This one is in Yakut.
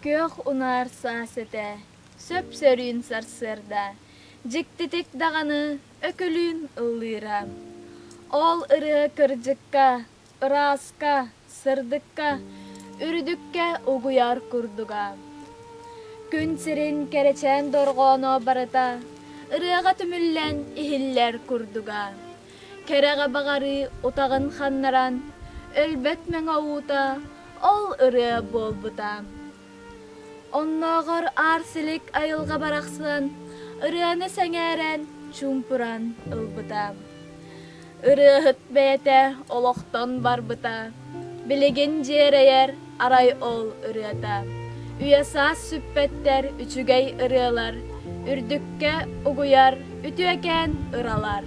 Күөх унаар саас этэ, сөп-сөрүүн сарсыарда, дьиктитик даҕаны өкүлүүн ыллыыра. Ол ырыа кырдьыкка, ырааска, сырдыкка, үрдүккэ угуйар курдуга. Күн сирин кэрэчээн дорҕооно барыта ырыаҕа түмүллэн иһиллэр курдуга. Кэрэҕэ баҕарыы утаҕын ханнаран, өлбөт мэҥэ уута ол ырыа буолбута. Оннооҕор аар-силик айылҕа барахсан ырыаны сэҥээрэн, чуумпуран ылбыта. Ырыаһыт бэйэтэ олохтон барбыта, билигин дьиэрэйэр арай ол ырыата. Үйэ-саас сүппэттэр үчүгэй ырыалар, үрдүккэ угуйар үтүөкээн ыралар.